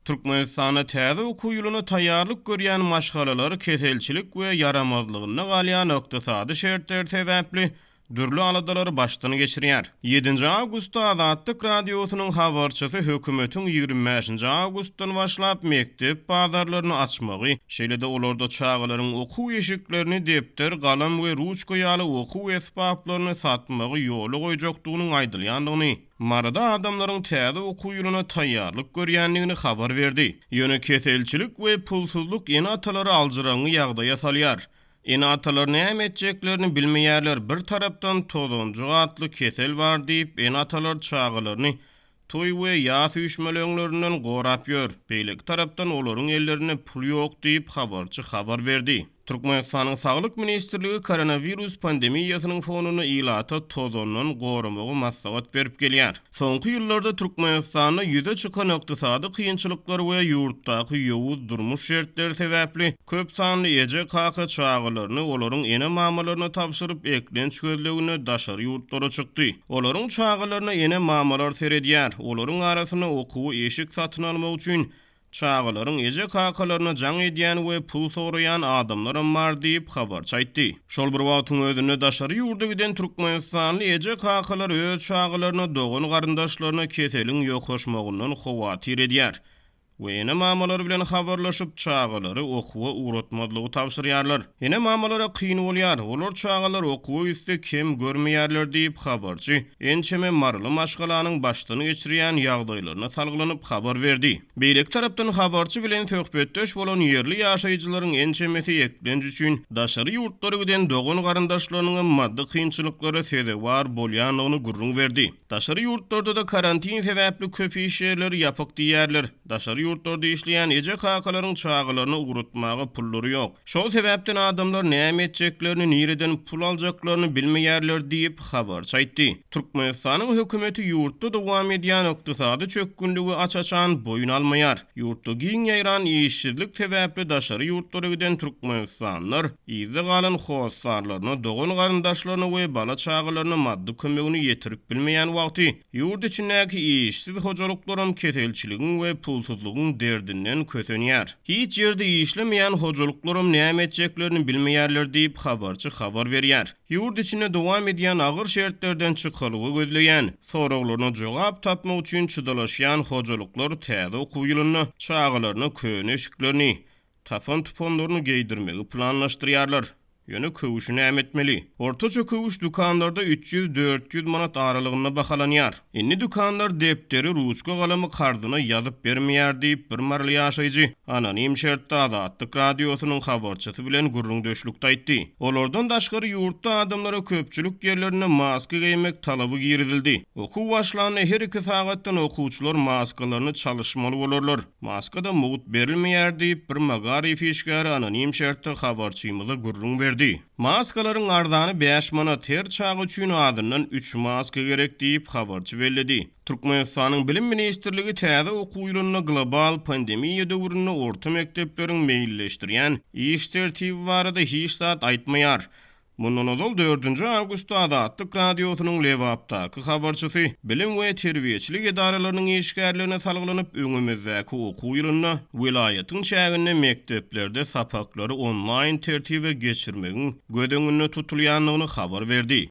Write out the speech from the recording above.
Türkmenistanda täze okuw ýylyna taýýarlyk görýän maşgalalar keselçilik we ýaramazlygynda galýan ykdysady şertler sebäpli dürli aladalary başdan geçirýär. Ýedinji awgustda Azatlyk Radiosynyň habarçysy hökümetiň 25-nji awgustdan başlap mekdep bazarlaryny açmagy, şeýle-de olarda çagalaryň okuw eşiklerini, depder, galam we ruçka ýaly okuw esbaplaryny satmagy ýola goýjakdygynyň aýdylýandygyny, Maryda adamlaryň täze okuw ýylyna taýýarlyk görýändigini habar berdi. Ýöne keselçilik we pulsuzlyk ene-atalary aljyraňňy ýagdaýa salýar. Ene-atalar näme etjeklerini bilmeýärler, bir tarapdan tozanjyk atly kesel bar diýip, ene-atalar çagalaryny toý we ýas üýşmeleňlerinden gorap ýör, beýleki tarapdan olaryň ellerinde pul ýok diýip, habarçy habar berdi. Türkmenistanyň Saglyk ministrligi koronawirus pandemiýasynyň fonunda ilata tozandan goramagy maslahat berip gelýär. Soňky ýyllarda Türkmenistanda ýüze çykan ykdysady kynçylyklar we ýurtdaky ýowuz durmuş şertleri sebäpli köp sanly eje-kaka çagalaryny olaryň ene-mamalaryna tabşyryp, eklenç gözleginde daşary ýurtlara çykdy. Olaryň çagalaryna ene-mamalar seredýär, olaryň arasynda okuwa eşik satyn almak üçin Çagalaryň eje-kakalaryna jaň edýän we pul soraýan adamlaram bar diýip, habarçy aýtdy. Şol bir wagtyň özünde daşary ýurda giden türkmenistanly eje-kakalar öz çagalaryna, dogan-garyndaşlaryna keseliň ýokaşmagyndan howatyr edýär we ene-mamalary bilen habarlaşyp, çagalary okuwa ugratmazlygy tabşyrýarlar. Ene-mamalara kyn bolýar, olar çagalar okuwa gitse kem görmeýärler diýip, habarçy ençeme maryly maşgalanyň başdan geçirýän ýagdaýlaryna salgylanyp habar berdi. Beýleki tarapdan habarçy bilen söhbetdeş bolan ýerli ýaşaýjylaryň ençemesi eklenç üçin daşary ýurtlara giden dogan-garyndaşlarynyňam maddy kynçylyklara sezewar bolýandygyny gürrüň berdi. Daşary ýurtlarda-da karantin sebäpli köp iş ýerleri ýapyk diýýärler. Daşary ýurtlarda işleýän eje-kakalaryň çagalaryny ugratmaga pullary ýok. Şol sebäpden adamlar näme etjeklerini, nireden pul aljaklaryny bilmeýärler diýip, habarçy aýtdy. Türkmenistanyň hökümeti ýurtda dowam edýän ykdysady çökgünligi aç-açan boýun almaýar. Ýurtda giň ýaýran işsizlik sebäpli daşary ýurtlara giden türkmenistanlylar yzda galan hossarlaryna, dogan-garyndaşlaryna we bala-çagalaryna maddy kömegini ýetirip bilmeýän wagty, Ýurt içindäki işsiz hojalyklaram keselçiligiň we pulsuzlygyň derdinden kösenýär. Hiç ýerde işlemeýän hojalyklaram näme etjeklerini bilmeýärler diýip, habarçy habar berýär. Ýurt içinde dowam edýän agyr şertlerden çykalga gözleýän, soraglaryna jogap tapmak üçin çydalaşýan hojalyklar täze okuw ýylynda çagalaryna köne eşiklerini, Tapan-tupanlaryny geýdirmegi planlaşdyrýarlar. Ýöne köwşi näme etmeli? Ortaça köwüş dükanlarda 300-400 manat aralygynda bahalanýar. Indi dükanlar depderi, ruçka-galamy karzyna ýazyp bermeýär diýip, bir maryly ýaşaýjy anonim şertde Azatlyk Radiosynyň habarçysy bilen gürrüňdeşlikde aýtdy. Olardan daşgary ýurtda adamlara köpçülik ýerlerinde maska geýmek talaby girizildi. Okuw başlanda her iki sagatdan okuwçylar maskalaryny çalyşmaly bolarlar. Maska-da mugt berilmeýär diýip, bir magaryf işgäri anonim şertde habarçymyza gürrüň berdi. Maskalaryň arzany bäş manat, her çaga üçin azyndan üç maska gerek diýip, habarçy belledi. Türkmenistanyň Bilim ministrligi täze okuw ýylynda global pandemiýa döwründe orta mekdepleriň meýilleşdirýän iş tertibi barada hiç zat aýtmaýar. Mundan ozal dördünji awgustda Azatlyk Radiosynyň Lebapdaky habarçysy bilim we terbiýeçilik edaralarynyň işgärlerine salgylanyp, öňümizdäki okuw ýylynda welaýatyň çäginde mekdeplerde sapaklary onlaýn tertibe geçirmegiň göz öňünde tutulýandygyny habar berdi.